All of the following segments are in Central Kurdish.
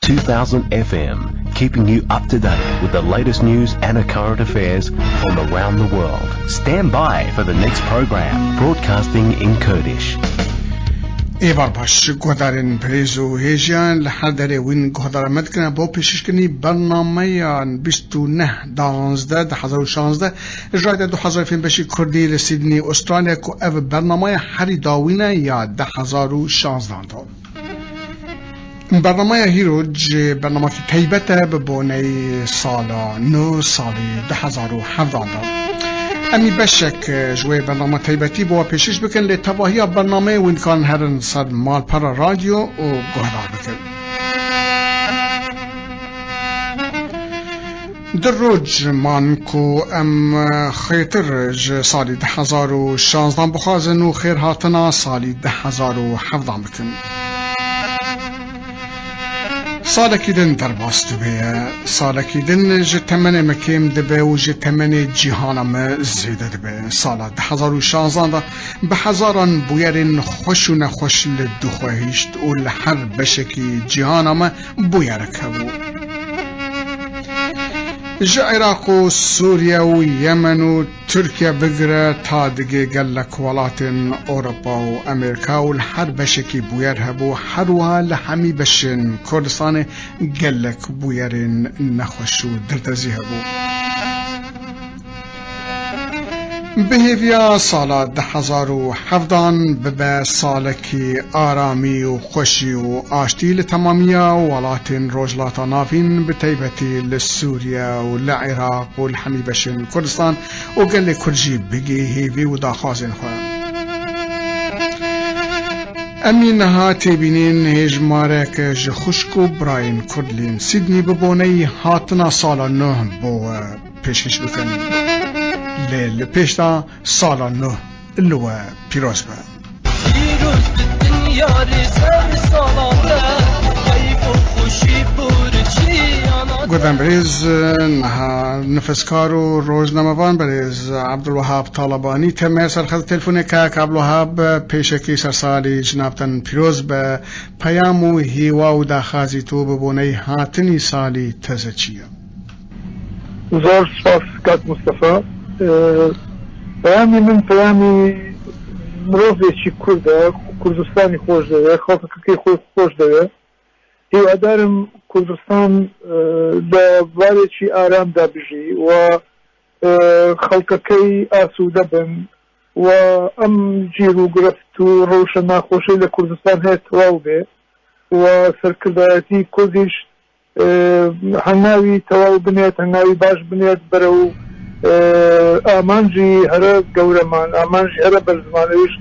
2000 FM, keeping you up to date with the latest news and current affairs from around the world. Stand by for the next program, broadcasting in Kurdish. ئێوار باش گۆدارێن پرێز و هێژیان لە هەر دەرێ وین گۆدارە مە دکەنە بۆ پێششکردنی بەرنامەیان 29 دانزدە 2016 ژایدە 2000 فێم بەشی کوردی لە سیدنی ئوسترالیا کو ئەv بەرنامەیە هەری داوینە یا 2016 دا. بەرنامەیە هیرۆ جێ بەرنامەکی تایبەتە بە بۆنەی ساڵا نۆ ساڵی 2017 دا. ئەمی بەشێک ژوێ بەرنامە تایبەتی بۆ پێشش بکەن لێ تەواهیا بەرنامەیە وینکان هەرن سەر ماڵپەڕە رادیۆ و گۆهدار بکەن. د ڕۆژ مان کو ئەم خێتر ژ ساڵی 2016 بخوازن و خێر هاتنا ساڵی 2017 بکەن. ساڵێکی دن دەرباس دبێ، ساڵێکی دن ژ تەمەنێ me kêm dibe û ji temenê cîhana me zêde dibe. Sala 2016 da bi hezaran bûyerên xweş û nexweş li du xwe hişt û li her beşekî cîhana me bûyerek hebû. Ji Iraq û Sûriye û Yemen û Tirkiye bigire ta digê gelek welatên Ewropa û Amerîka û li her beşekî bûyer hebû, her wiha li hemî beşên Kurdistanê gelek bûyerên nexweş û diltezî hebû. Bi hêviya sala 2017 bibe salekî aramî û xweşî û aştî li temamiya welatên Rojhilata Navîn bi taybetî li Sûriye û li Iraq û li hemî beşên Kurdistan û gelê Kurd jî bigê hêvî û daxwazên xwe. Em ê niha têbînên hêjmarek ji xwişk û birayên Kurd li Sydney bi boneyî hatina sala nû bo pêşkêş bikin. Lê li pêş da sala nû li we pîroz be. پیروز دنیاری سر سالاته کیف و خوشی پرچیاناته گودان برێز نها نفسکار و ڕۆژنامەوان بەرێز عەبدولوەهاب تاڵەبانی تەمێ سەرخەت تەلفۆنێک کاک عەبدولوەهاب پێشەکی سەرساڵی جنابتەن پیرۆز بە پەیام و هیوا و داخازی تۆ بە بۆنەی هاتنی ساڵی تەزە چییە؟ زۆر سپاس کاک مستەفا. پەیامی من پەیامی مرۆڤێکی کوردە، کوردستانی خۆش دەوێ، خەڵکەکەی خۆی خۆش دەوێ. هیوادارم کوردستان لە بارێکی ئارامدا بژی و خەڵکەکەی ئاسوودە بن و ئەم گیر و گرفت و ڕەوشە ناخۆشەی لە کوردستان هەیە تەواو بێ و سەرکردایەتی کوردیش هەنگاوی تەواو بنێت، هەنگاوی باش بنێت بەرەو ئامانجی هەرە گەورەمان، ئامانجی هەرە بەرزمانەویش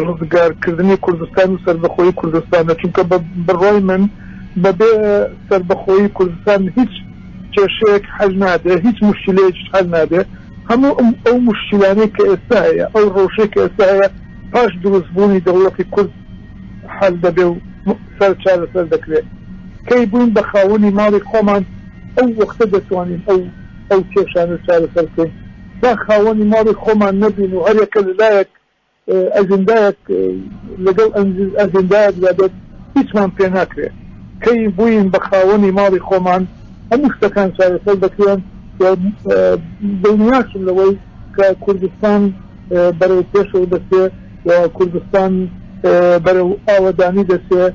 ڕزگارکردنی کوردستان و سەربەخۆیی کوردستانە. چونکە بڕوای من بەبێ سەربەخۆیی کوردستان هیچ کێشەیەک حەل نابێ، هیچ مشکلەیەکیش حەل نابێ. هەموو ئەو مشکلانەی کە ئێستا هەیە، ئەو ڕەوشەی کە ئێستا هەیە پاش دروستبوونی دەوڵەتی کورد حەل دەبێ و سەر چارەسەر دەکرێت. کەی بووین بە خاوەنی ماڵی خۆمان ئەو وەختە دەتوانین ئەو کێشانە چارەسەر بکەین. تا خاوەنی ماڵی خۆمان نەبین و هەرێکە لەلایەک ئەجندایەک لەگەڵ ئەجندایەکدا بێت هیچمان پێ ناکرێت. کەی بووین بە خاوەنی ماڵی خۆمان هەموو شتەکان چارەسەر دەکرێن و دڵنیاشم لەوەی کە کوردستان بەرەو پێشەوە دەچێ و کوردستان بەرەو ئاوەدانی دەچێ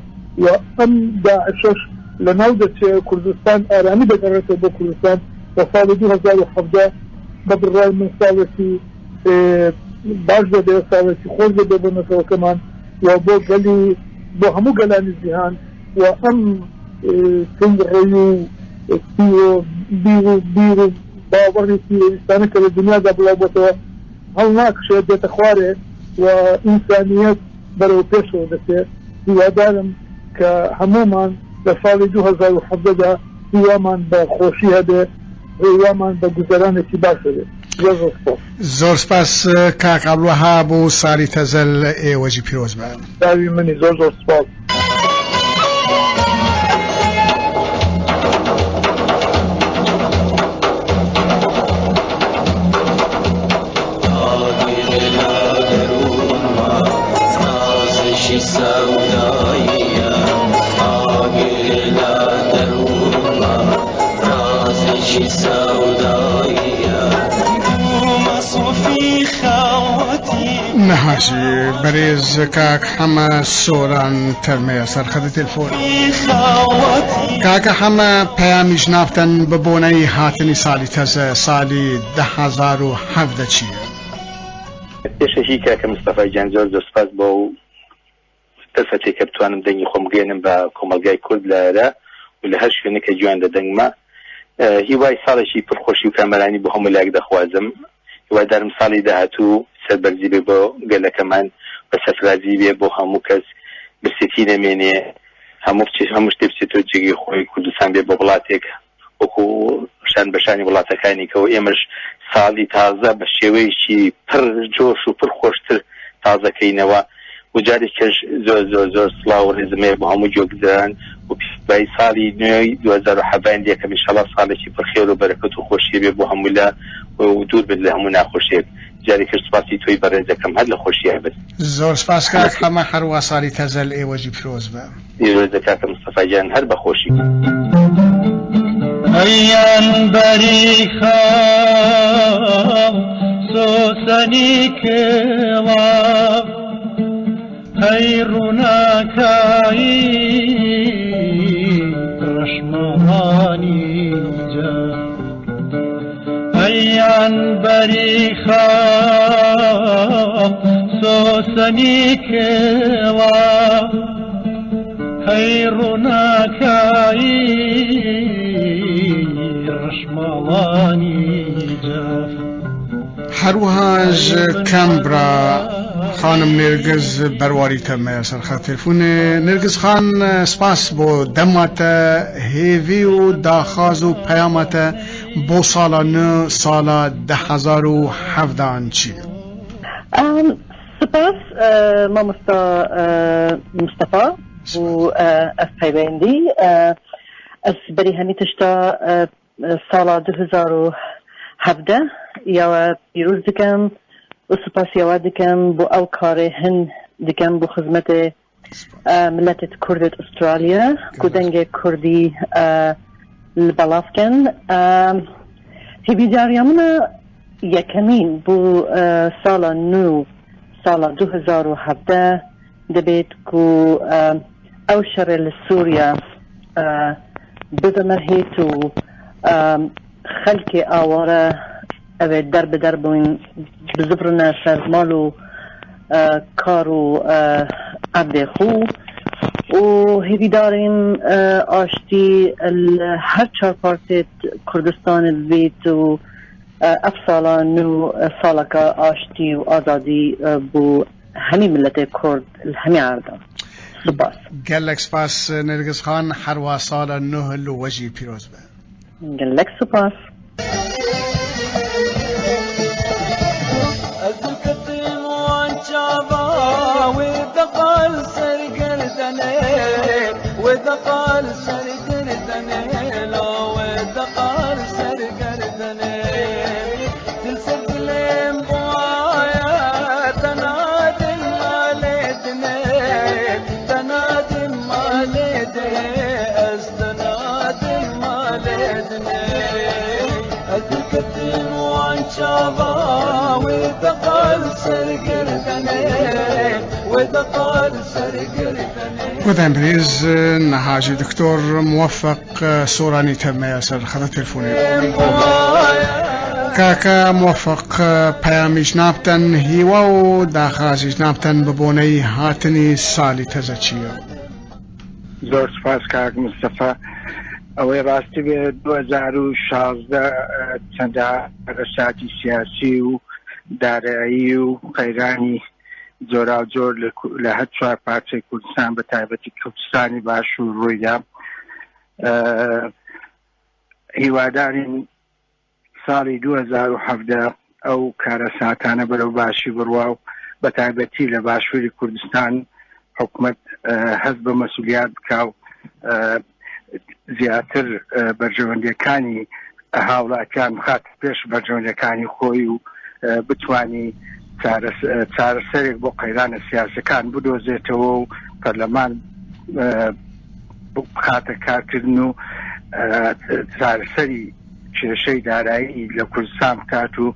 و ئەم داعشەش لەناو دەچێ. کوردستان ئارامی دەگەڕێتەوە بۆ کوردستان و ساڵی 2017 بە بڕوای من ساڵێکی باش دەبێ، ساڵێکی خۆش دەبێ بۆ نەتەوەکەمان و بۆ گەلی بۆ هەموو گەلانی جیهان و ئەم توندڕەوی و بیر و بیر و باوەڕی تیرۆریستانە کە لە دنیادا بڵاو بۆتەوە هەڵناکشێت، دێتە خوارێ و ئینسانیەت بەرەو پێشەوە دەچێت. هیوادارم کە هەموومان لە ساڵی 2017دا هیوامان بە خۆشی هەبێ، هیوامان بە گوزەرانێکی باش هەبێ. زۆر زۆر سپاس. زۆر سپاس کاک عەبدولوەهاب و ساڵی تەزەل ئێوەجی پیرۆز بە. چاوی منی زۆر زۆر سپاس. سوداییە، ئاگر لە نهاژی بەرێز کاک حەمە سۆران تەرمەیە سەر خەتی تەلفۆن. کاکە حەمە پەیامی ژنافتن بە بۆنەی هاتنی سالی تەزە سالی 2017 چییە؟ پێشەکی کاکە مستەفای گیان زۆر زۆر سپاس بۆ ئەو دەرفەتێک کە بتوانم دەنگی خۆم بگەێنم بە کۆمەڵگای کورد لایرە و لە هەر شوێنێک کە گوێیان لە دەنگمە. هیوای ساڵێکی پڕخۆشی و کامەرانی بۆ هەموو لایەک دەخوازم. هیوادارم ساڵی داهاتوو سەربەرزی بێ بۆ گەلەکەمان و سەرفرازی بێ بۆ هەموو کەس، برسێتی نەمێنێ، هەموو شتێ بچێتەوە جێگەی خۆی، کوردستان بێ بە وڵاتێک وەکو شان بە شانی وڵاتەکانی کەوە، ئێمەش ساڵی تازە بە شێوەیەکی پڕ جۆش و پڕ خۆشتر تازە کەینەوە و جارێکیش زۆر زۆر زۆر سڵاو و ڕێزم هەیە بۆ هەموو گوێگران و پیرۆزبایی ساڵی نوێی 2017 لێکەم ئینشاڵا ساڵێکی پڕ خێر و بەرەکەت و خۆشی بێ بۆ هەموو لا و دوور بن لە هەموو ناخۆشیەک جارێکیش سپاسی تۆی بەڕێز دەکەم هەر لە خۆشییا بن. زۆر سپاس کاک حەمە هەروا سالی تەزە لە ئێوەژی پیرۆز بە. پیرۆزە کاکە مستەفا گیان هەر بە خۆشی. ئەیان بەری خاو سۆسەنی کێڵاو هەی ڕووناکایی ڕەشماڵانی جا ئەیان بەری خاو سۆسەنی کێڵاو هەی ڕووناکایی ڕەشماڵانی جاف. هەروەهاژ کەمبرا خانم نێرگز بەرواری تەمەیە سەرخەت تەلفونێ. نێرگز خان سپاس بۆ دەماتە هێڤی و داخاز و پەیاماتە بۆ ساڵا نوێ ساڵا 2017 چییە؟ سپاس مامۆستا مستەفا بۆ ئەف پەیوەندی. ئەس بەری هەمی تشتا ساڵا 2017 یاوە پیرۆز دکەم و سپاس یاوە دکەم بۆ ئەو کارێ هەن دکەم بۆ خزمەتێ ملەتت کوردت ئوسترالیا کو دەنگێ کوردی بەڵاف کەن. هێڤیداریا منە یەکەمین بۆ ساڵا نوو ساڵا 2017 دەبێت کو ئەو شەڕێ لە سووریا ببەمە هێت و خەلکێ ئاوارە ئەوێ دەر بە دەر بووین بزبرنە سەر ماڵ و کار و عەردێ خو و هێڤیداریم ئاشتی هەر چار پارچێت کوردستان ببێت و ئەف ساڵا نوو ساڵەکە ئاشتی و ئازادی بۆ هەمی ملەتێ کورد هەمی عەردا. سپاس. گەلەک سپاس نێرگز خان هەروا ساڵە نوه لوەژی پیرۆز بە. گەلەک سپاس. گوتم برێز نەهاژی دکتۆر موفق سۆرانی تەمەیە سەر خەتە تەلفۆنی. کاکە موفق پەیامیش نابتەن هیوا و داخازیش نابتەن بە بۆنەی هاتنی سالی تەزە چییە؟ زۆر سپاس کاک مستەفا. ئەوەی ڕاستی بێ 2016 چەندە کارەساتی سیاسی و دارایی و قەیرانی جۆراوجۆر لە هەر چوار پارچەی کوردستان بە تایبەتی کوردستانی باشوور ڕوویدا. هیوادارین ساڵی 2017 ئەو کارەساتانە بەرەو باشی بڕوا و بە تایبەتی لە باشووری کوردستان حکومەت هەست بە مەسولیات بکا و زیاتر بەرژەوەندیەکانی هاوڵاتیان بخات پێش بەرژەوەندیەکانی خۆی و بتوانی چارەسەرێک بۆ قەیرانە سیاسەکان بدۆزێتەوە و پەرلەمان بخاتە کارکردن و چارەسەری کێشەی دارایی لە کوردستان بکات و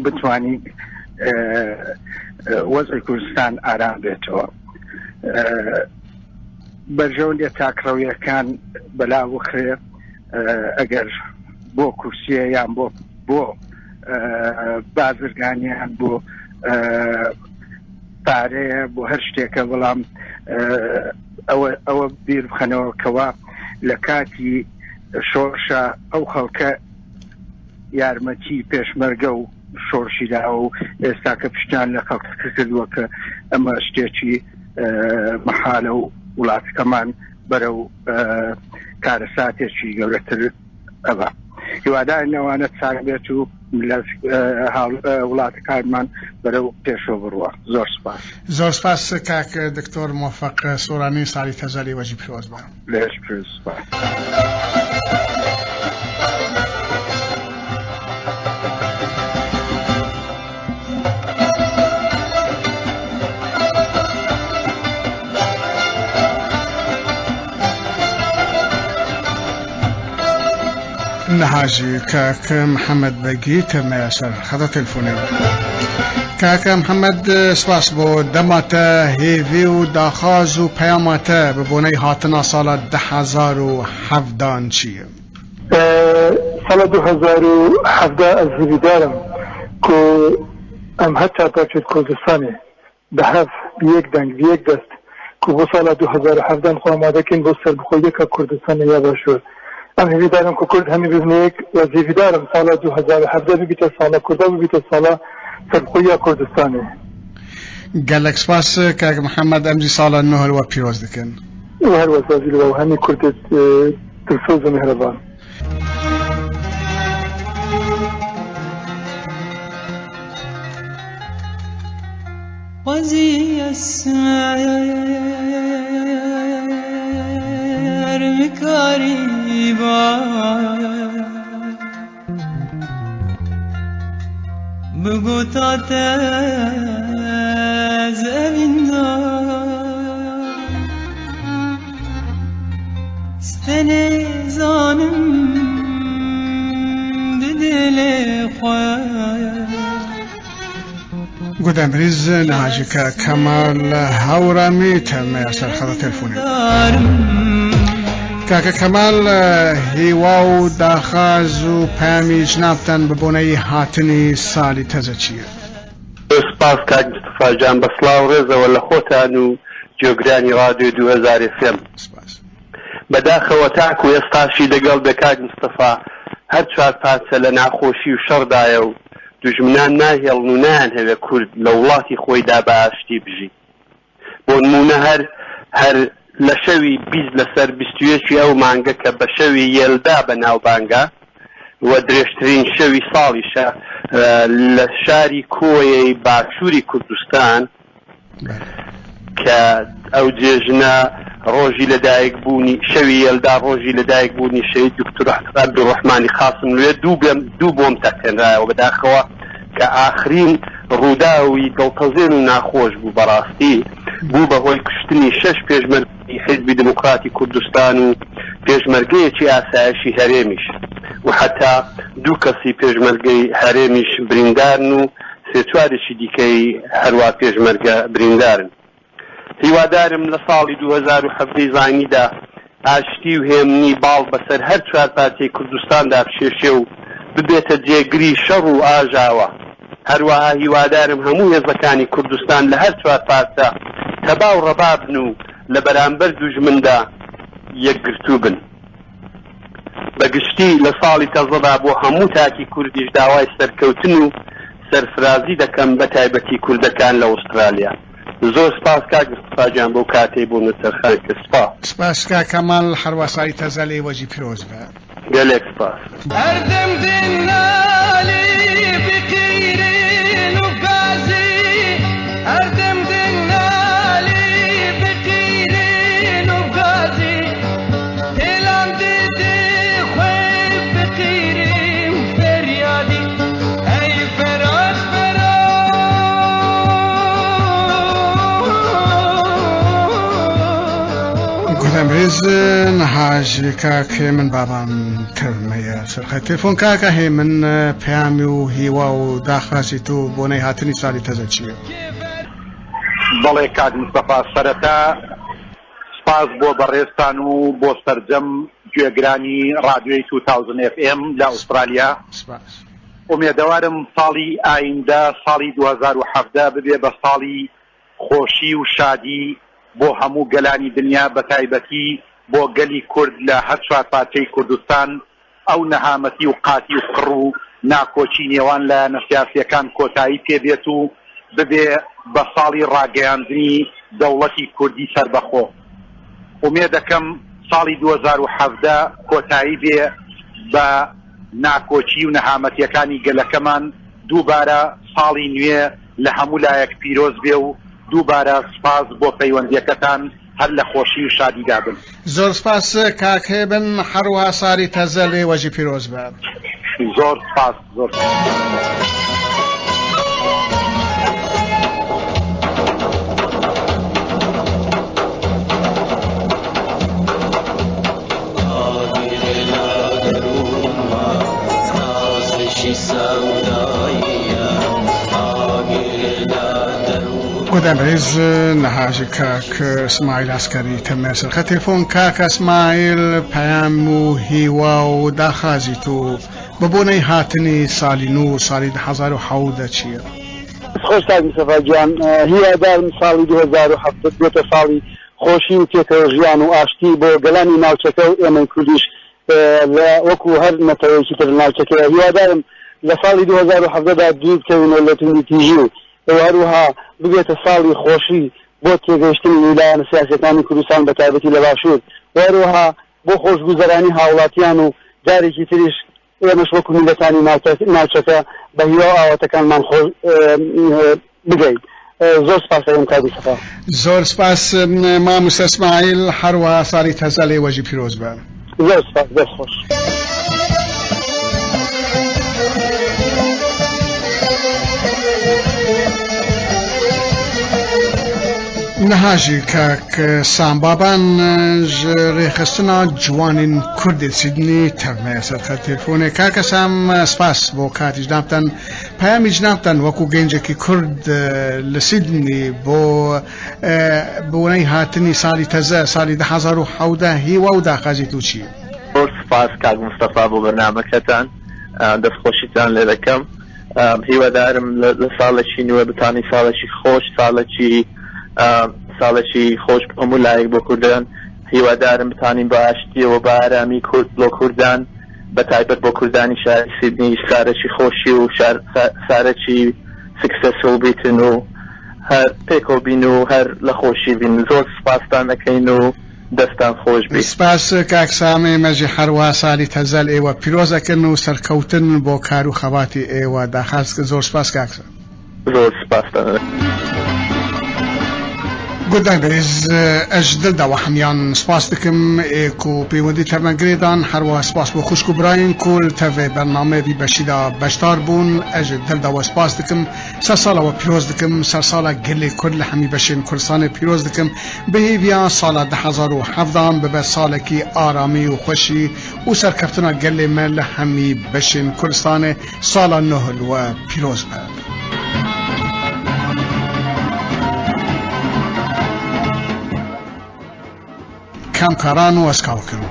بتوانین وەزعی کوردستان ئارام بێتەوە. بەرژەوەندیە تاکڕەویەکان بەلا بخرێ ئەگەر بۆ کورسیە یان بۆ بۆ بازرگانیان بۆ پارەیە بۆ هەر شتێکە بەڵام ئەوە ئەوە بیر بخەنەوە کەوا لە کاتی شۆڕشە ئەو خەڵکە یارمەتی پێشمەرگە و شۆڕشی داوە و ئێستا کە پشتیان لە خەڵکەکە کردووە کە ئەمە شتێکی مەحالە و وڵاتەکەمان بەرەو کارەساتێکی گەورەتر ئەبا. هیوادارین ئەوانە چاک بێت و وڵاتەکانمان بەرەو پێشەوە بڕوا. زۆر سپاس. زۆر سپاس کاک دکتۆر مۆفەق سۆرانی ساڵی تەزە لێوەجی پیرۆز بە. لێش پیرۆز سپاس. نهاجی کاک محەممەد بەگی تەمەیە سەر خەتە تەلفۆنێ. کاکە محەممەد سپاس بۆ دەماتە هێڤی و داخاز و پەیاماتە بە بۆنەی هاتنا ساڵە 2017 چییە؟ ساڵە 2017 ئەز هیڤیدارم کو ئەم هەر چار پارچەی کوردستانێ بە هەڤ، bi یەک دەنگ، bi یەک دەست کو بۆ ساڵا 2017 خۆ ئامادە کەین بۆ سەربخۆییەکا کوردستانێ یا باشوور. ئەم هیڤیدارم کو کورد هەمی ببنە یەک و ئەز هیڤیدارم ساڵا 2017 ببیتە ساڵا کوردا ببیتە ساڵا سەربخۆییا کوردستانێ. گەلەک سپاس کاک محەممەد ئەمجی ساڵە نوه وە پیرۆز دکەن. و هەر وەسازی لە هەمی کوردت دلسۆز و میهرەبان. گودەمریز نهاجیکە کەمال هەورامی تەمەیە سەر خەتە تەلفۆنی. کاکە کەمال هیوا و داخاز و پەیامی جنابتان بە بۆنەی هاتنی ساڵی تەزە چییە؟ زۆر سپاس کاک مستەفا جان، بە سڵاو ڕێزەوە لە خۆتان و جێگرانی ڕادیۆی 2000 ئێف ئێم. سپاس. بەداخەوە تاکو ئێستاشی دەگەڵ بێ کاک مستەفا هەر چوار پارچە لە ناخۆشی و شەڕدایە و دوژمنان ناهێڵن و نایانهەوێ کورد لە وڵاتی خۆیدا بە ئاشتی بژی. بۆنموونە هەر هەر لە شەوی 20 لەسەر 21 ی ئەو مانگە کە بە شەوی یەلدا بەناوبانگە و درێژترین شەوی ساڵیشە لە شاری کۆیەی باشووری کوردستان کە ئەو جێژنە ڕۆژی لەدایک بوونی شەوی یەلدا ڕۆژی لەدایک بوونی شەهید دکتور عەبدولڕەحمانی قاسملوێ دوو بۆمب تەقێنرایەوە بەداخەوە کە ئاخرین ڕووداوی دڵتەزێن و ناخۆش بوو بەڕاستی بوو بە هۆی کوشتنی شەش پێشمەرگەی حیزبی دموکراتی کوردستان و پێشمەرگەیەکی ئاسایشی هەرێمیش و حەتا دوو کەسی پێشمەرگەی هەرێمیش بریندارن و سێ چوارێکی دیکەی هەروا پێشمەرگە بریندارن. هیوادارم لە ساڵی 2017 ی زاینیدا ئاشتی و هێمنی باڵ بەسەر هەر چوار پارچەی کوردستاندا بکێشێ و ببێتە جێگری شەڕ و ئاژاوە. هەروەها هیوادارم هەموو هێزەکانی کوردستان لە هەر چوار پارچە تەبا و ڕەبا بن و لە بەرامبەر دوژمندا یەکگرتوو بن. بە گشتی لە ساڵی تەزەدا بۆ هەموو تاکی کوردیش داوای سەرکەوتن و سەرفرازی دەکەم بە تایبەتی کوردەکان لە ئوسترالیا. زۆر سپاس کاک مستەفا گیان بۆ کاتەی بۆ من تەرخان کرد. سپاس. سپاس کاک کەمال هەروا ساڵی تەزە لێ وەجی پیرۆز بە. گەلێک سپاس. هەردەم دنالی بقیرین و گازی هەردەم دنالی بقیرین و گازی تێلان دیدی خوێ بقیرین فریادی ئەی فەرات فەرات. گودەمریز نهاژ کاک هێمن بابان تەڤمەیە سەرخەت تەلەفۆن. کاکە هێمن، پەیامی و هیوا و داخوازی تو بۆنەی هاتنی ساڵی تەزە چییە؟ بەڵێ کاک مستەفا، سەرەتا سپاس بۆ بەڕێزتان و بۆ سەرجەم گوێگرانی ڕادیۆی 2000 FM لە ئوسترالیا. سپاس. ئومێدەوارم ساڵی ئایندە، ساڵی 2017 ببێ بە ساڵی خۆشی و شادی بۆ هەموو گەلانی دنیا، بەتایبەتی بۆ گەلی کورد لە هەر چوار پارچەی کوردستان. ئەو نەهامەتی و قاتی و قڕ و ناکۆکی نێوان لایەنە سیاسییەکان کۆتایی پێ بێت و ببێ بە ساڵی ڕاگەیاندنی دەوڵەتی کوردی سەربەخۆ. ئومێدەکەم ساڵی 2017 کۆتایی بێ بە ناکۆکی و نەهامەتییەکانی گەلەکەمان، دووبارە ساڵی نوێ لە هەموو لایەک پیرۆز بێ و دووبارە سپاس بۆ پەیوەندییەکەتان، هەر لە خۆشی و شادیدا بن. زۆر سپاس کاک هێمن، هەروەها سالی تەزە لێ وەژی پیرۆز بە. زۆر سپاس، زۆر سپاس. گودان بەرێز، نهاژ کاک اسماعیل عسکەری تەمێ سەرخە تەلەفۆن. کاک اسماعیل، پەیام و هیوا و داخوازی تو بە بۆنەی هاتنی سالی نوو، سالی 2017 چییە؟ خۆش کاک مستەفا گیان، هیوادارم ساڵی 2017 بێتە ساڵی خۆشی و پێکەوە ژیان و ئاشتی بۆ گەلانی ناوچەکە و ئێمەی کوردیش لە وەکو هەر نەتەوەیەکی تر ناوچەکەیە. هیوادارم لە ساڵی 2017 دا دوور بکەوینەوە لە توندوتیژی و هەروەها ببێتە ساڵی خۆشی بۆ تێگەیشتنی لایەنە سیاسیەکانی کوردستان بە تایبەتی لە باشوور و هەروەها بۆ خۆشگوزەرانی هاوڵاتیان و جارێکی تریش ئێمەش وەکو میللەتانی ناوچەکە بە هیوا و ئاواتەکانمان خۆش بگەین. زۆر سپاس ئەکەم کاک مستەفا. زۆر سپاس مامۆستا اسماعیل، هەروەها ساڵی تەزە لێ وەژی پیرۆز بە. زۆر سپاس، دەست خۆش. نهاژی کاک سام بابان ژ رێخستنا جوانین کوردی سیدنی تەڤمەیە سەرخەت تەلەفۆنێ. کاکە سام، سپاس بۆ کاتی جنابتان. پەیامی جنابتان وەکو گەنجێکی کورد لە سیدنی بۆ بۆنەی هاتنی ساڵی تەزە، ساڵی 2017، هیوا و داخوازی تو چییە؟ زۆر سپاس کاک مستەفا بۆ بەرنامەکەتان، دەستخۆشیتان لێ دەکەم. هیوادارم لە ساڵێکی نوێ بتانی ساڵێکی خۆش، ساڵێکی ساڵێکی خۆش بۆ هەموو لایەک بۆ کوردان. هیوادارم بتانین بە ئاشتیەوە بە ئارامی کورد بۆ کوردان، بە تایبەت بۆ کوردانی شاری سیدنی، سارێکی خۆشی و سارێکی successful بیتن و هەر پێکەوە بین و هەر لە خۆشی بین. زۆر سپاستان ئەکەین و دەستان خۆش بی. سپاس کاک سام، ئێمەژی هەروەها سالی تەزەل ئێوە پیرۆز ئەکەن و سەرکەوتن بۆ کار و خەباتی ئێوە داخواز. زۆر سپاس کاک سام. زۆر سپاستان ئەکەم. گودان بەرێز، ئەژ دل داوە هەمیان سپاس دکم ئێک و پەیوەندی تەڤەنگرێدان، هەروەها سپاس بۆ خوشک و براین کول تەڤێ بەرنامەی ڤی بەشیدا بەشدار بوون. ئەژ دل داوە سپاس دکم، سەر ساڵەوە پیرۆز دکم، سەر ساڵە گەلێ کورد لە هەمی بەشێن کوردستانێ پیرۆز دکم. بە هێڤیا ساڵە 2017 ببە ساڵێکی ئارامی و خوەشی و سەرکەفتنا گەلێ مە لە هەمی بەشێن کوردستانێ. ساڵە نوه لوە پیرۆز بە. کامکاران و ئەسکاوکن.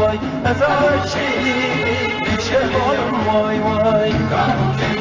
وای.